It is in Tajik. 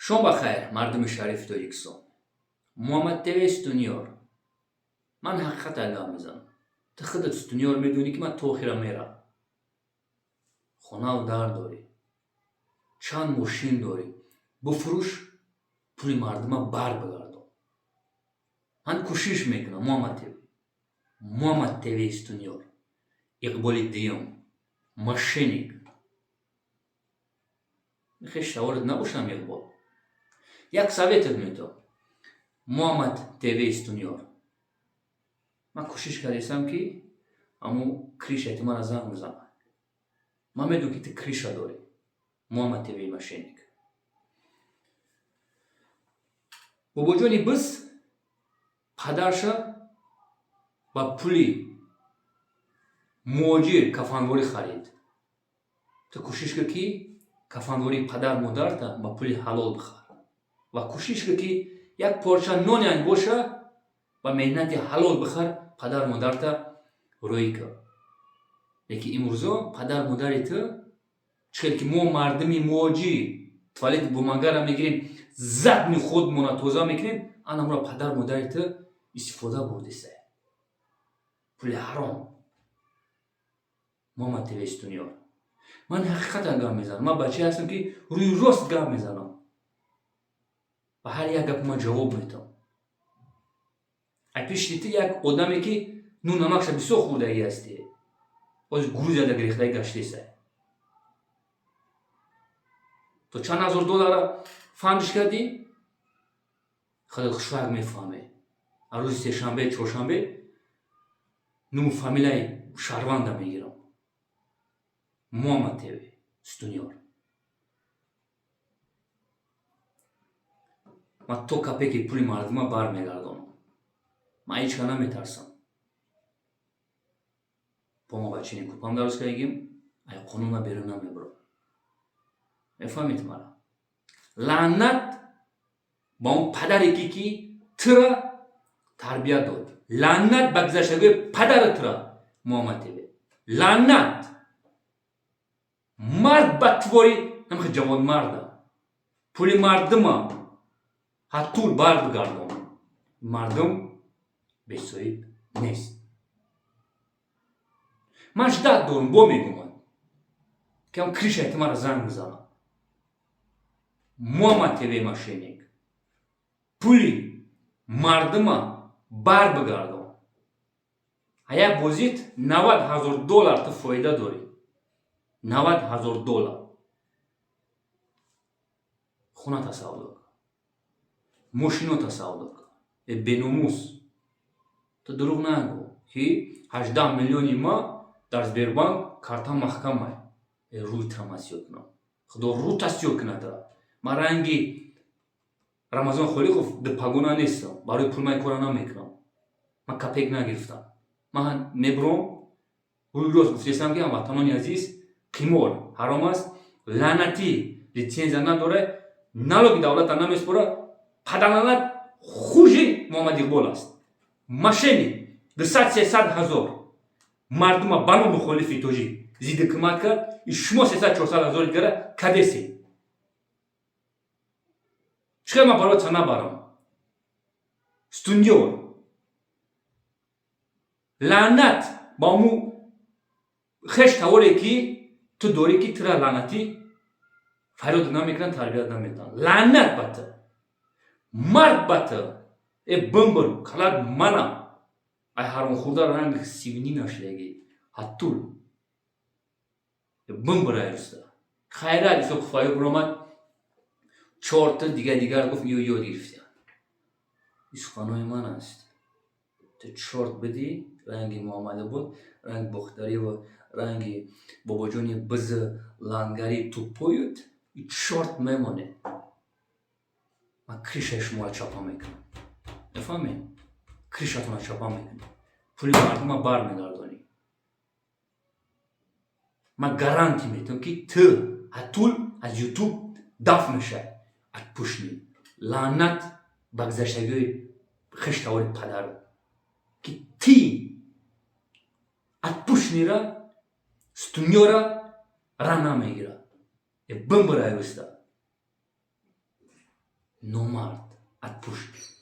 Шом ба хайр, мардуми шарифи Тоҷикистон. Муҳаммад ТВ Стуниёр. Ман ҳақиқата гап мезанам. Ту худат, Стуниёр, медонӣ, ки ман то охира мерам. Хонаву дар дорӣ. Чанд мошин дорӣ. Буфурӯш, пули мардума бар бигардон. Ман кӯшиш мекунам, Муҳаммад ТВ. Муҳаммад ТВ Стуниёр. Иқболи дуюм. Мошенник. Хеш саворат набошам, Иқбол. Як советат метавам. Муҳаммад ТВ Стуниёр. Ман кӯшиш кардастам, ки ҳамун крышати мара занг бизанад. Ман медонам, ки ту крыша дорӣ. Муҳаммад ТВ мошенник. Бобоҷони биз падарша ба пули муҳоҷир кафанворӣ харид. Ту кӯшиш кун, ки кафанвории падар модарта ба пули ҳалол бихар. Ва кӯшиш кун, ки як порча ноне боша, ба меҳнати ҳалол бихар, падар модарта рӯӣ кун. Лекин имрӯзо падар модари ту чӣ хел ки мо, мардуми муҳоҷир, туалети бумагара мегирем, задни худмона тоза мекунем, анамро падар модари ту истифода бурдиса. Пули ҳаром. Муҳаммад ТВ Стуниёр. Ман ҳақиқатан гап мезанам. Ман бачае ҳастам, ки рӯи рост гап мезанам. Ба ҳар як гапи ман ҷавоб метавам. Ай пишти ту як одаме, ки ну намакша бисёр хӯрдагӣ ҳастӣ. Ҳозир Грузияда гирехтагӣ гаштесай. То чанд ҳазор доллара фандш кардӣ? Хеле хушвак мефаҳмӣ. Аз рӯзи сешанбе, чоршанбе нуму фамилияи шаҳрванда мегирам. Муҳаммад ТВ Стуниёр. Ман то копейки пули мардума бармегардонам. Ман ҳеҷ ка наметарсам. Бо ма бачини кӯпам дароз кардагим, ай қонун берун намебурам. Мефаҳмед мара? Лаънат ба он падаре, ки тура тарбият дод. Лаънат ба гузаштагои падари тура, Муҳаммад ТВ. Лаънат! Мард ба твори ҳамхе ҷавонмарда. Пули мардума ҳаттул бар бигардон. Мардум бесоҳиб нест. Ман ждать дорум, бо мегумад. Ки ҳам крышаи ту мара занг бизанад. Муҳаммад ТВ мошенник. Пули мардума бар бигардон. А як бозит 90 000 доллар ту фоида дорӣ. 90 000 доллар. Хоната савдо кун. Мошинота савдо кун. Э беномус. Ту дурӯғ нагӯ, ки 18 миллиони ма дар Сбербанк карта маҳкамай. Э рӯй трам асиё кунам. Худо рӯт асиё кунад. Ман ранги Рамазон Холиқов дупагона нестам. Барои пул ман кора намекунам. Ман копейк нагирифтам. Ман мебуром, рӯи рост гуфтестам, ки ҳамватанони азиз, қимор ҳаром аст, лаънатӣ литсензия надорад, налоги давлата намеспорад, падарлаънат хужи Муҳаммад Иқбол аст. Мошенник 200-300 ҳазор мардума ба номи мухолифи тоҷик зидди ҳукумат кард, и шумо 300-400 ҳазори дигара кадесе. Чӣ хел ман барои набарам? Стундиёр. Лаънат ба ому хеш таворе, ки ту дорӣ, ки тура лаънатӣ фарёд намекунанд, тарбият наметаванд. Лаънат ба ту. Марг ба ту. Э бимбир, калак мана. Ай ҳаромхӯрда ранг сивнӣ нашидагӣ. Ҳаттул. Э бимбир ай руста. Хайрат Исоқов фаёб омад. Чорта дига дигар гуфт, ё ёд гирифтиям. Ин суханҳои ман аст. Ту чорт бидӣ, ранги Муҳаммада буд, ранги Бохтариву ранги бобоҷони бизы лангари тупоют, и чорт мемонед. Ман крышаи шуморо чапа мекунам. Мефаҳмед? Крышатонро чапа мекунам. Пули мардума бармегардонӣ. Ман гарантия метавам, ки ту ҳаттул аз Ютуб даф мешавӣ. Отпущенный. Лаънат ба гузаштагиҳои хештавори падару, ки ти отпущенныйра стунёра ра намегирад. Э бимбир ай руста. Номард, отпушки.